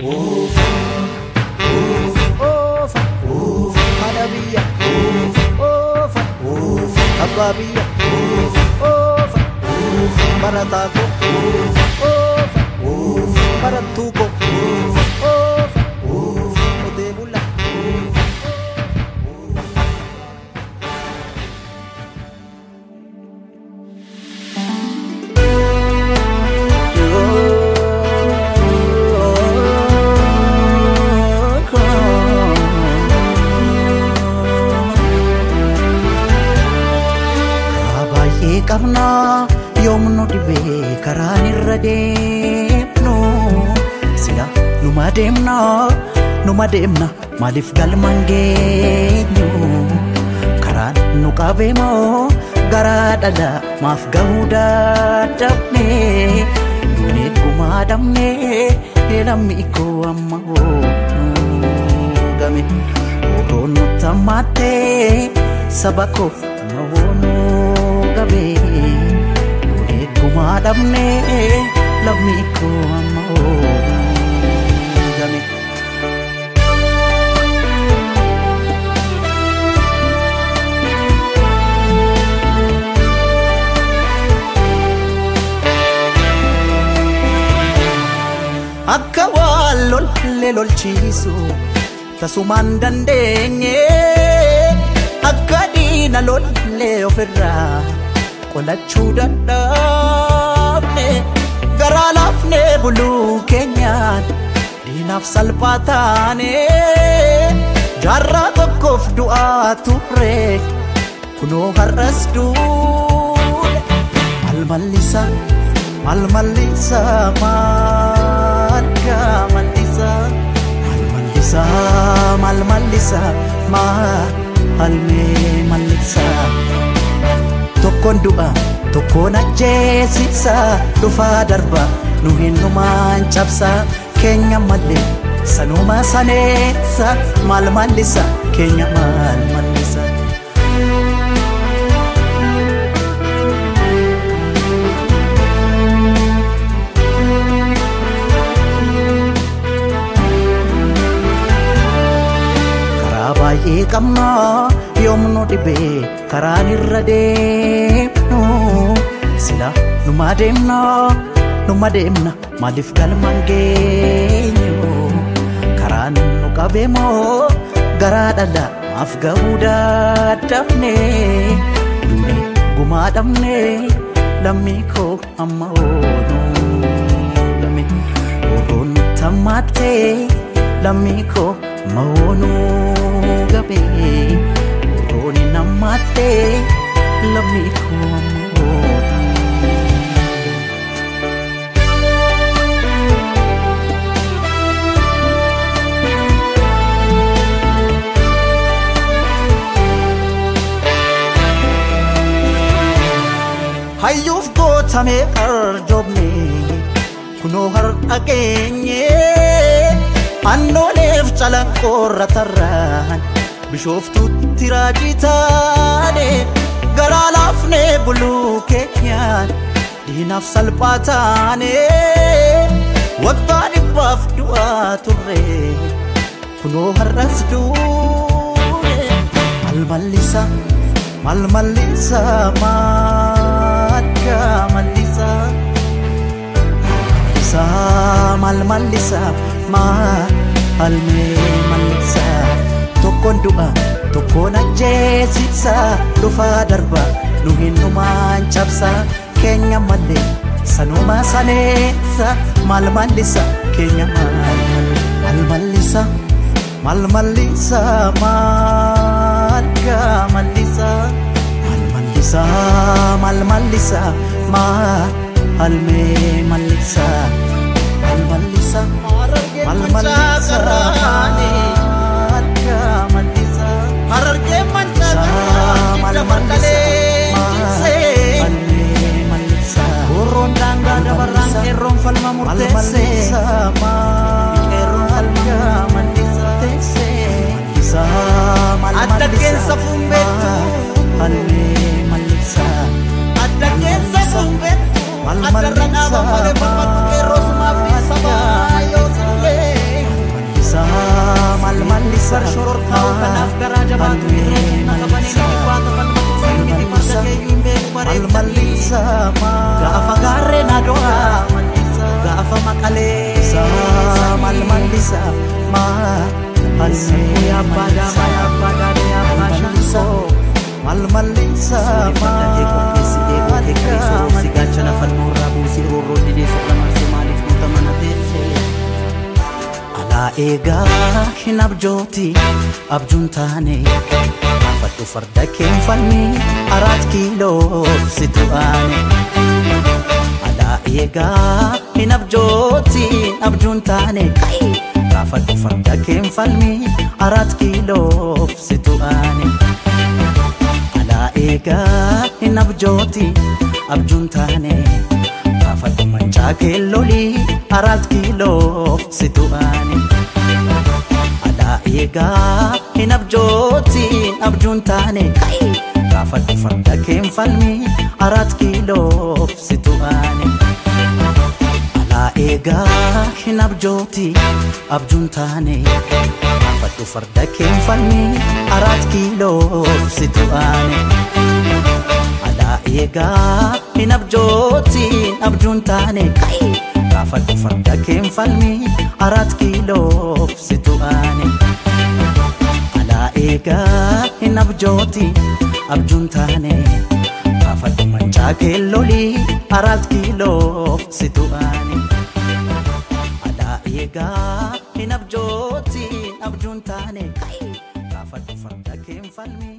Oofa haadha biyya oofa abbaa biyya oofa barataa koo oofa barattuu koo oofa qotee bulaa. Qabna yoomnu dhibee karaan irra deemnu sila numa deemna numa deemna maaliif galmaan geenyu karaan nu qabeemoo garaa dhala maaf gahuu dadhabne duunee gumaa dhabne lammi koo amma nu game roon nu tammaattee saba koo amma nu gabe duunee gumaa dhabne lammi koo amma game. Akka waan lollee lolchiisu tasumaan dandeenye akka diina lollee ofirraa qolachuu dadhabne garaa laafnee buluu keenyaan diinaaf salphaa taane jaarraa tokkoof du'aa turre kunoo har'as duune maal mallisa maal mallisa maal mallisa maal mallisa maal mallisa maal mallisa tokkoon du'a tokkoon ajjeesisa dhufaa darba nu hinnumaan cabsa keenya malee sanuma saneessa maal mallisa keenya maal mallisa. Baay'ee qabna yoomnu dhibee karaan irra deemnu sila numa deemna numa deemna maaliif galmaan geenyu karaan nu qabeemoo garaa dhala maaf gahuu dadhabne duunee gumaa dhabne lammii koo amma nu game roon tammaattee lammii koo amma nu gabe roon nammattee lammii koo amma. Hayyuuf gootamee arjoomne kunoo har'a geenye annooleef calanqoorra tarraan bishooftuutti raajii taane garaa laafnee buluu keenyaan diinaaf salphaa taane waggaa dhibbaaf du'aa turre kunoo har'as duune maal mallisa maal mallisa maal mallisa mallisa maal mallisa maal mallisa tokkoon du'a tokkoon ajjeesisa dhufaa darba nu hinnumaan cabsa keenya malee sanuma saneessa maal mallisa keenya maal mallisa maal mallisa maal mallisa maal mallisa maal mallisa maal mallisa maal mallisa maal mallisa mallisa Harargee mancaa maal mallisa Roon daangaa dabarraan qeerroon falma murteesse qeerroon falma murteesse adda keessa fuumbeettu mallisa adda keessa fuumbeettu addarra dhaaba malee falmattu qeerroo sumaaf dhiisama yoo sirree. bar shororkaa'u kanaaf garaa jabaatu irree kenna qabanii ni baata falmatu miti farda keeyyuu hin beeku bareechanii. Gaafa gaarreen ado'aa gaafa maqalee Maal mallisa maal abbaa daamaa abbaa daadee abbaa shankoo. Maal mallisa Farda kee qopheessi eeguu kee qarii sororsi gaachana falmoorraa buusii roorroo didee soqla marsee maaliif guuta mana teessee. Alaa eegaa hin abjooti abjuun taane gaafadhu farda keen falmi 4 kiiloo situ aane. Alaa eegaa hin abjooti abjuun taane gaafadhu farda keen falmi 4 kiiloo situ aane. Alaa eegaa hin abjooti abjuun taane gaafadhu mancaa keellolii 4 kiiloo situ aane. Alaa eegaa hin abjooti abjuun taane gaafadhu farda keen falmi 4 kiiloo situ aane. Alaa eegaa hin abjooti abjuun taane gaafadhu farda keen falmi 4 kiiloo situ aane. Alaa eegaa hin abjooti abjuun taane gaafadhu farda keen falmi 4 kiiloo situ aane. Alaa eegaa hin abjooti abjuun taane gaafadhu mancaa keellolii 4 kiiloo situ aane. Alaa eegaa hin abjooti abjuun taane gaafadhu farda keen falmi